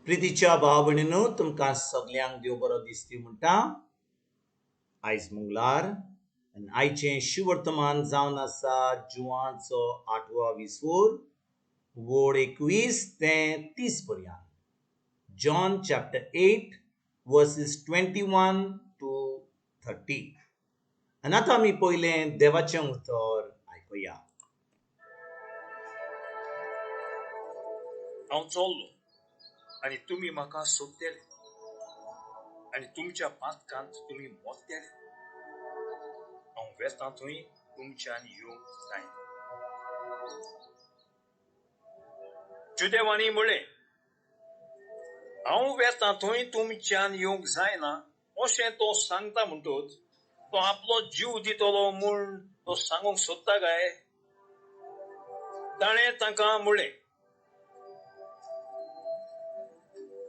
प्रितीच्या भाव भयणीनो, तुमकां सगल्यांक देव बरो दिसती म्हणटा. आयज मंगळार आनी आयचें शिवर्तमान जावन आसा जुवांचो आठवो विसवोर वोड 21 ते 30 पर्यंत. John chapter 8 verses 21 to 30. आनी आतां आमी पयलें देवाचें उतर आयकुया. हांव चल्लो आनी तुमी म्हाका सोदतले आनी तुमच्या पातकांत तुमी मरतले. हांव वेता थंय तुमच्यान येवंक जायना. जुदेवांनी म्हळें, हांव वेता थंय तुमच्यान येवंक जायना अशें तो सांगता म्हणटच तो आपलो जीव दितलो म्हूण तो सांगूंक सोदता काय? ताणें तांकां म्हळें,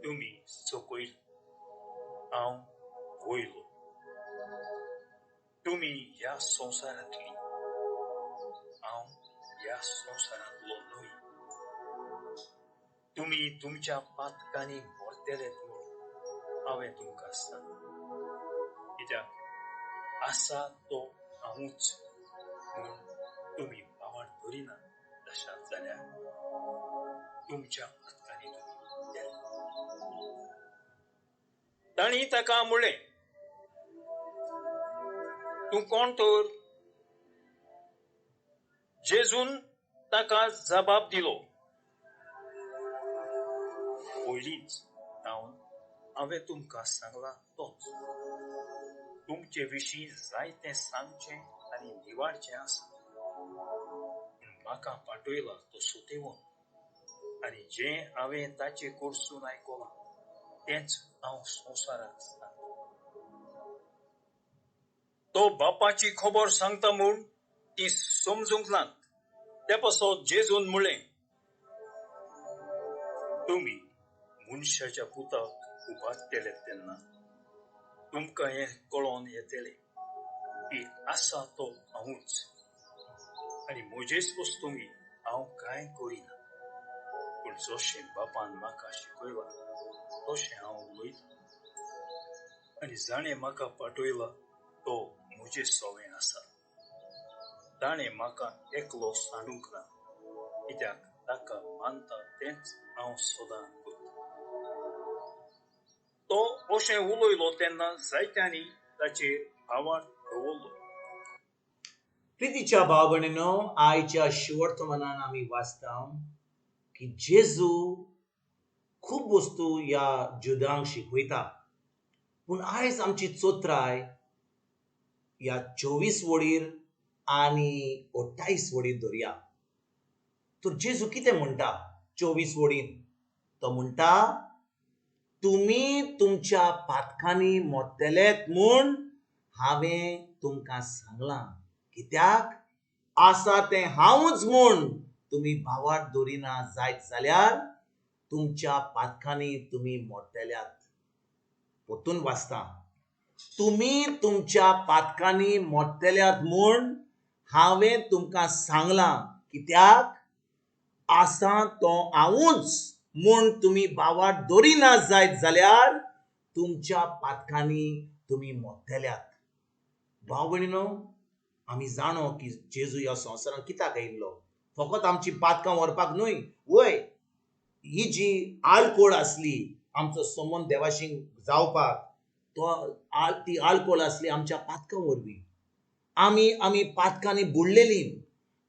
तुमी सकयल, हांव वयलो. तुमी ह्या संवसारांतली, हांव ह्या संवसारांतलो न्हय. तुमी तुमच्या पातकांनी मरतले म्हूण हांवें तुमकां सांगलें, कित्याक आसा तो हांवूच म्हूण तुमी भावार धरिना तशाच जाल्यार तुमच्या पातकांनी तुमी मरतले. तांणी ताका म्हळें, तूं कोण तर? जेजून ताका जबाब दिलो, पयलींच जावन हांवें तुमकां सांगलां तोच. तुमचे विशीं जायतें सांगचें आनी निवाडचें आसा, पूण म्हाका पाठयला तो सोतेवन आनी जें हांवें ताचे कडसून आयकलां तेंच हांव संवसाराक सांगतां. तो बापाची खबर सांगता म्हूण ती समजूंक नात. ते पासत जेजून म्हळें, तुमी मनशाच्या पुताक उबारतले तेन्ना तुमकां हें कळोन येतलें की आसा तो हांवूच आनी म्हजेच वस्तुंगी हांव कांय करिना, पूण जशें बापान म्हाका शिकयलां तशें हांव उलयतां आनी जाणें म्हाका पाठयला तो म्हजे सवें आसा. ताणें म्हाका एकलो सांडूंक ना, कित्याक ताका मानता तेंच हांव सदां करतां. तो अशें उलयलो तेन्ना जायत्यांनी ताचेर भावार्थ दवरलो. प्रितीच्या भाव भयणीनो, आयच्या शिवर्तमानान आमी वाचता की जेजू खूब वस्तू ह्या जुदांक शिकयता, पूण आयज आमची चोत्राय ह्या 24 वडीर आनी 28 वडीर धरया. तर जेजू कितें म्हणटा 24 वडीन? तो म्हणटा, तुमी तुमच्या पातकांनी मरतलेत म्हूण हांवें तुमकां सांगलां, कित्याक आसा तें हांवूच म्हूण तुमी भावार दवरिना जायत जाल्यार तुमच्या पातकांनी तुमी मरतल्यात. परतून वाचता, तुमी तुमच्या पातकांनी मरतल्यात म्हूण हांवें तुमकां सांगलां, कित्याक आसा तो हांवूच म्हूण तुमी भावार दवरिना जायत जाल्यार तुमच्या पातकांनी तुमी मरतल्यात. भाव भयणीनो, आमी जाणो की जेजू ह्या संवसारांत कित्याक आयिल्लो? फकत आमची पातकां व्हरपाक न्हय. वय, ही जी आलकोळ आसली आमचो संबंद देवाशी जावपाक, तो ती आलकोळ आसली आमच्या पातकां वरवीं. आमी आमी पातकांनी बुडलेली.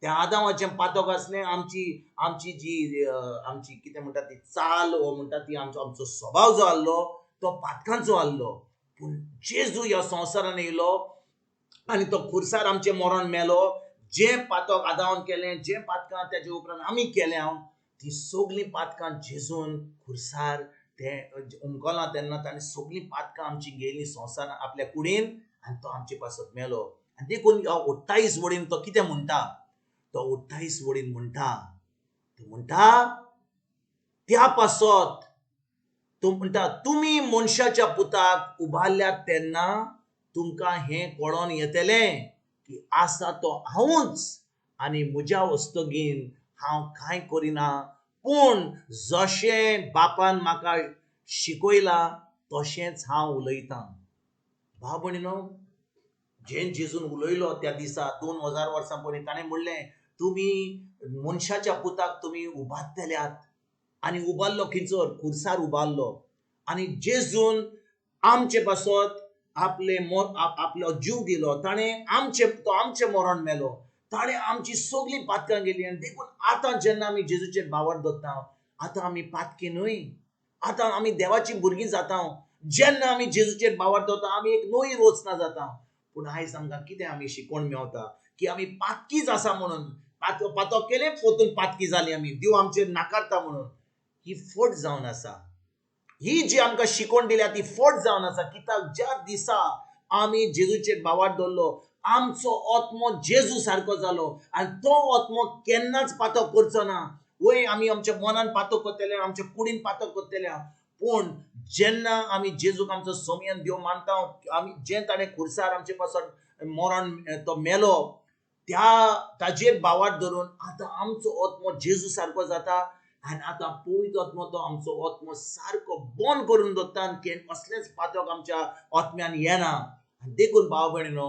त्या आदामाचें पातक आसलें, आमची आमची जी आमची कितें म्हणटा ती चाल वो म्हणटा ती आमचो आमचो स्वभाव जो आसलो तो पातकांचो आसलो. पूण जेजू ह्या संवसारान येयलो आनी तो खुर्सार आमचें मरण मेलो. जें पातक आदावान केलें, जें पातकां तेजे उपरांत आमी केल्या, ती सगळीं पातकां जेजून खुर्सार तें उमकलां तेन्ना ताणें सगळीं पातकां आमची गेलीं संवसारान आपल्या कुडीन आनी तो आमचे पासत मेलो. आनी देखून ह्या 28 वडीन तो कितें म्हणटा? तो 28 वडीन म्हणटा, तो म्हणटा त्या पासत तो म्हणटा, तुमी मनशाच्या पुताक उबारल्यात तेन्ना तुमकां हें कळोन येतलें की आसा तो हांवूच आनी म्हज्या वस्तगीन हांव कांय करिना, पूण जशें बापान म्हाका शिकयलां तशेंच हांव उलयतां. भाव भयणीनो, जें जेजून उलयलो त्या दिसा 2000 वर्सां पयलीं ताणें म्हणलें, तुमी मनशाच्या पुताक तुमी उबारतल्यात. आनी उबारलो खंयसर? खुर्सार उबारलो. आनी जेजून आमचे पासत आपले आपलो जीव दिलो. ताणें आमचे तो आमचें मरण मेलो, ताणें आमची सगळीं पातकां गेली. आनी देखून आतां जेन्ना आमी जेजूचेर भावार दवरता, आतां आमी पातकी न्हय, आतां आमी देवाची भुरगीं जाता. जेन्ना आमी जेजूचेर भावार दवरता आमी एक नवी रचना जाता. पूण आयज आमकां कितें आमी शिकोवन मेवता की आमी पातकीच आसा म्हणून, पातक केलें पोतून पातकी जाली आमी, देव आमचेर नाकारता म्हणून. ही फट जावन आसा. ही जी आमकां शिकोवन दिल्या ती फट जावन आसा. कित्याक ज्या दिसा आमी जेजूचेर भावार दवरलो, आमचो आत्मो जेजू सारको जालो आनी तो आत्मो केन्नाच पातक करचो ना. वय आमी आमच्या मनान पातक करतले, आमच्या कुडीन पातक करतले, पूण जेन्ना आमी जेजूक आमचो सोमयान देव मानता, आमी जें ताणें खुर्सार आमचे पासत मरण तो मेलो, त्या ताजेर भावार धरून आतां आमचो आत्मो जेजू सारको जाता. आनी आतां पवित्र आत्मो तो आमचो आत्मो सारको बंद करून दवरता आनी कसलेंच पातक आमच्या आत्म्यान येना. आनी देखून भाव भयणीनो,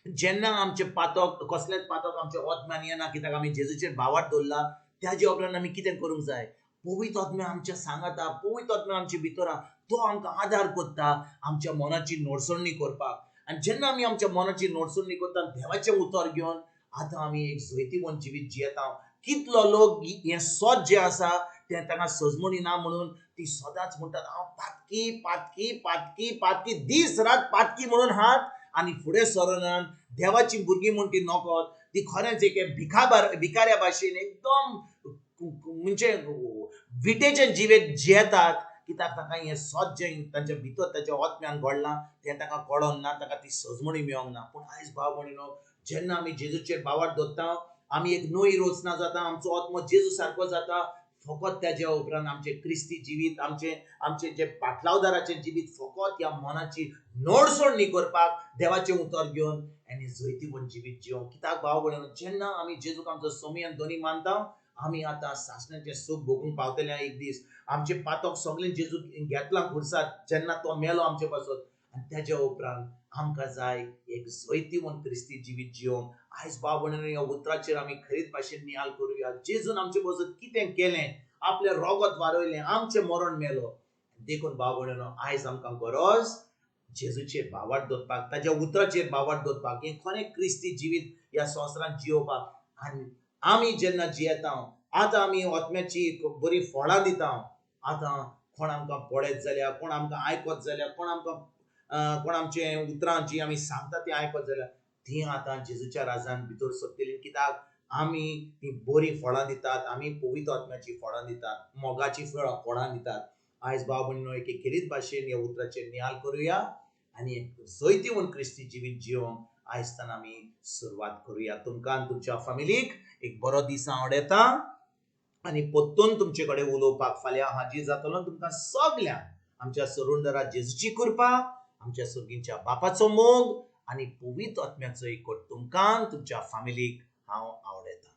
जेन्ना आमचें पातक कसलेंच पातक आमच्या आत्म्यान येना, कित्याक आमी जेजूचेर भावार दवरला, त्याजे उपरांत आमी कितें करूंक जाय? पवित्र आत्म्या आमच्या सांगाता, पवित्र आत्म्या आमचे भितर, तो आमकां आदार करता आमच्या मनाची नोडसणी करपाक. आनी जेन्ना आमी आमच्या मनाची नोडसणी करता देवाचें उतर घेवन, आतां आमी एक जैतिवंत जिवीत जियेता. कितलो लोक हें सत जें आसा तें तांकां सजमणी ना म्हणून ती सदांच म्हणटात, हांव पातकी पातकी पातकी पातकी, दीस रात पातकी म्हणून हात आनी फुडें सरनात. देवाची भुरगीं म्हूण ती नकत, ती खरेंच एक भिकाऱ्या भाशेन एकदम म्हणजे विटेचें जिवीत जियेतात. कित्याक तांकां हें सत जें तांच्या भितर ताच्या आत्म्यान घडलां तें तांकां कळोन ना, तांकां ती सजमणी मेळोंक ना. पूण आयज भाव भयणीनो, जेन्ना आमी जेजूचेर भावार दवरता, आमी एक नवी रचना जाता, आमचो आत्मो जेजू सारको जाता. फकत त्याच्या उपरांत आमचें क्रिस्ती जिवीत, आमचें आमचें जें पाटलावदाराचें जिवीत फकत ह्या मनाची नडसण करपाक देवाचें उतर घेवन आनी जैतिवंत जिवीत जिवंक. कित्याक भाव भयणीनो, जेन्ना आमी जेजूक आमचो सोमयान दोनी मानता, आमी आतां सासणाचें सूख भोगूंक पावतले. एक दीस आमचें पातक सगळें जेजूक घेतलां खुर्सार जेन्ना तो मेलो आमचे पासत, आनी त्याच्या उपरांत आमकां जाय एक जैतिवंत क्रिस्ती जिवीत जिवंक. आयज भाव भयणीनो, ह्या उतराचेर आमी खरीत भाशेन नियाळ करुया. जेजून आमचे पासत कितें केलें? आपलें रोगत वारयलें, आमचें मरण मेलो. देखून भाव भयणीनो, आयज आमकां गरज जेजूचेर भावार्थ दवरपाक, ताज्या उतराचेर भावार्थ दवरपाक, हें खरें क्रिस्ती जिवीत ह्या संवसारांत जियोवपाक. आनी आमी जेन्ना जियेता, आतां आमी आत्म्याची बरी फळां दिता. आतां कोण आमकां पळयत जाल्यार, कोण आमकां आयकत जाल्यार, कोण आमकां कोण आमचें उतरां जीं आमी सांगता तीं आयकत जाल्यार, तीं आतां जेजूच्या राजान भितर सरतलीं. कित्याक आमी तीं बरीं फळां दितात, आमी पवित्र आत्म्याचीं फळां दितात, मोगाचीं फळां दितात. आयज भाव भयणीनो, एक खेरीत भाशेन ह्या उतराचेर नियाळ करुया आनी एक जैतिवंत क्रिस्ती जिवीत जिवंक आयजतान आमी सुरवात करुया. तुमकां आनी तुमच्या फामिलीक एक बरो दीस हांव येता आनी परतून तुमचे कडेन उलोवपाक फाल्यां हाजीर जातलो. तुमकां सगल्यांक आमच्या सरुंदरा जेजूची कृपा, आमच्या सर्गींच्या बापाचो मोग आनी पवित्र आत्म्याचो एकवट तुमकां तुमच्या फामिलीक हांव आवडयतां.